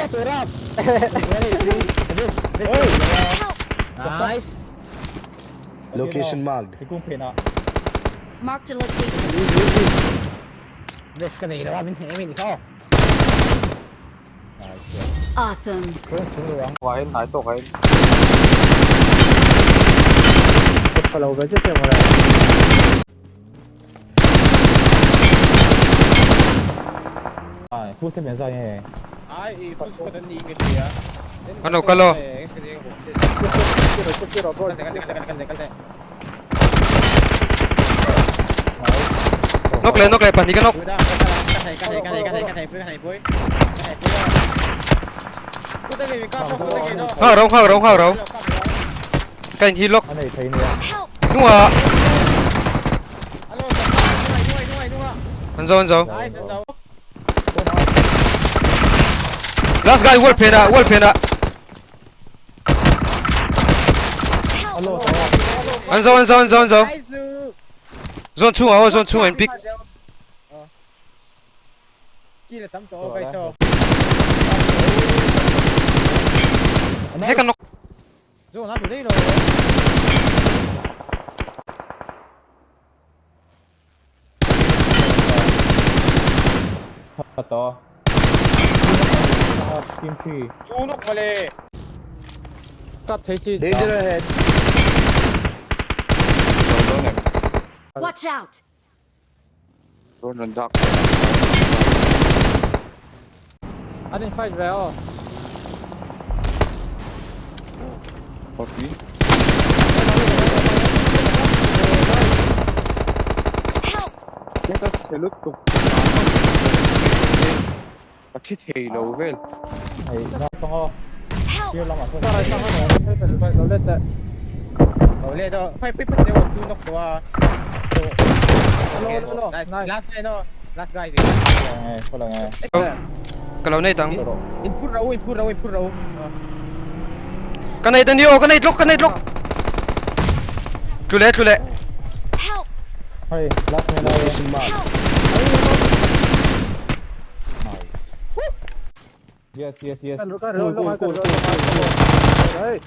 Help! Nice. Location marked. Thingkung phenah. Marked a location. Vest ka nei lo a, min hneh em ni kha aw. Awesome. Uain hnai tawk a in. Ka lo ve chiah chiah mawle. Ai, full step zai nge. Ai, i full squad an ni ka hria. Kan lo kal aw. Knock leh knock leh pahnih ka knock. Nghak ro nghak ro nghak ro. Ka in heal lawk. A nei thei nia. Help! Hnungah. An zo an zo. Last guy wall phenah wall phenah. An zo an zo an zo an zo. Zawn chhungah aw zawn chhungah in pick. He ka knock. Tha tawh. Team 3. Chu nawk mawle. Tap thei si. Danger ahead. Watch out! Rawn rawn dak. An in fight ve aw. Fuck me. Help! Ka chhe lutuk. Ka thi thei lo vel. Hei, na tawng aw. Help! Sir lamah sawn. Tarai tang ano. Hei fel fel lo let teh. Lo let aw. Phai phai phat deuh chu nawk tawh a. Lo lo lo. Nice. Last guy no. Last guy. Nge, khaw nge. Ka lo nei tang. In phur ro, in phur ro, in phur ro. Ka nei ta ni aw, ka nei tluk, ka nei tluk. Tlu leh, tlu leh. Help! Hei, last man lai. Location marked. Help! Nice. Yes, yes, yes. Kan Cool, kan cool, lo cool, kan cool, lo. cool. Hey.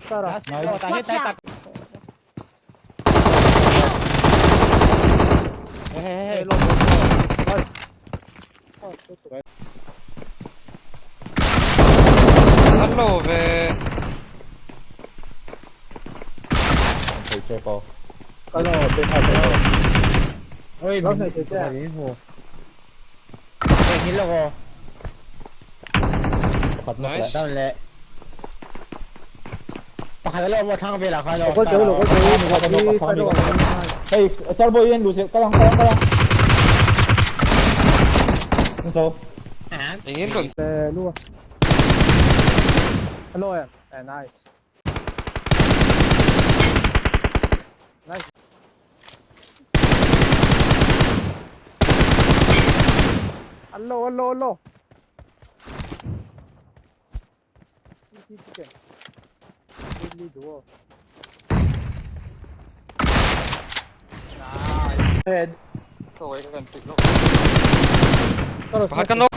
Tara. Last guy no. Watch out! Hey hey hey. Lo. An lo ve. Thei che paw. Kan lo. Bên hai thei paw. Oi, Lo thei che. Hey, lo ko. Pakhat knock Nice. leh. Down le. Pakhat lo mo thlang vela kha lo. Ko cheu lo ko cheu. Pakhat knock, pakhat knock. Hey, Starboy in Lucy. Kalang, kalang, kalang. So, Eng in rawn. Le lu. Hello em. Eh nice. Nice. Allo allo allo. Easy chicken. Really duo. Ahead. Pakhat ka knock.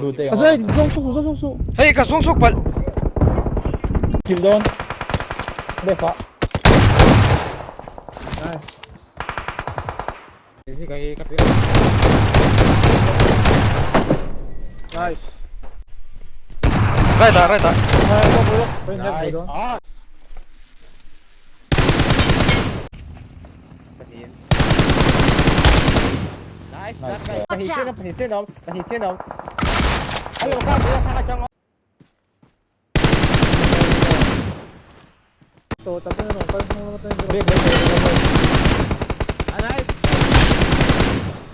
Lute ang. Azai, zong su zong su. Hei ka zawng chhuak palh. Chim dawn. Left ah. Nice. Easy kai ka pi. Nice. Right ah, right ah. Nice. Ah. Nice, nice guy. Watch Pahnih out. chen awm, pahnih chen awm, pahnih chen awm. Hello, ka bu ka ka chang. To tapos na kan Break, break, break, break, break. Ah, nice.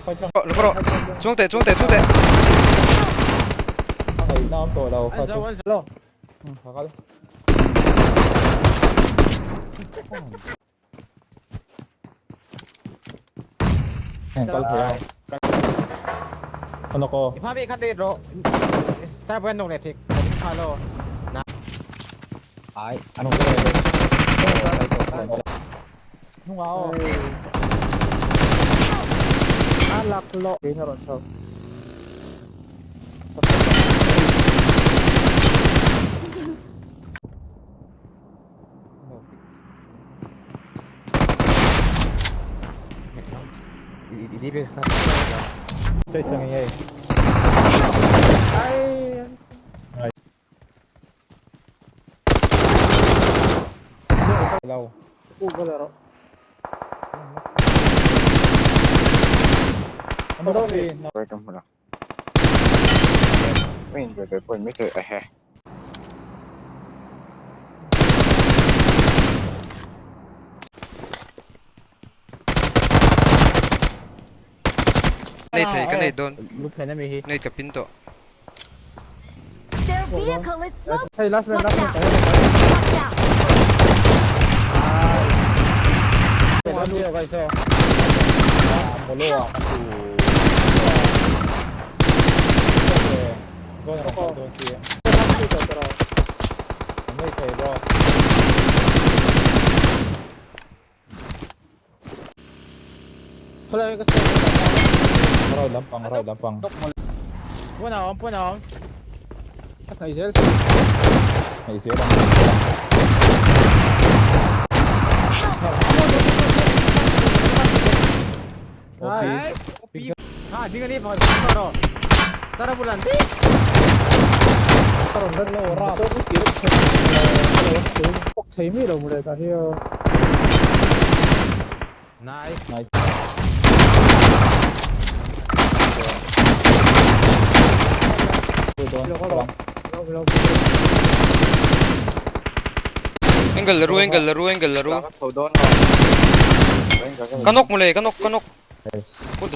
Fight lang. Lo rawh. Chuang teh, chuang teh, chuang teh. Ang ay na to lo. An zo, an zo. Lo. Kakal. Ayan, kal thei ang. Ano ko? I pha bi kha te ro. Star boy nong le thik. Kha lo. Na. Ai, Anong ko? Nung ako. Alak lo. Kaya ron so. I-DPS na. Chase lang ingay. Ay! Ilaw. Oo, laro. Ano kasi? 喂，咁啦。面对对半，面对哎嘿。 Nate thei ka nate don. Loop na mi hi. Nate ka pinto. Their vehicle is smoking. Hey, last man, Watch last man. out! Watch out! Ano guys so. Molo ah. Doon ako doon siya. May kayo. Wala kasi. Raw lampang, raw lampang. Puna om, puna om. Nice, May isiyo lang. may isiyo lang. Nice. OP. Ha, di nga ni pa. Tara bulan. 재미로 물에다 해요. Nice. Nice. Doon, lang. Angle laru angle laru angle laru. 头多咯。 Kanok mule kanok kanok. Nice. What the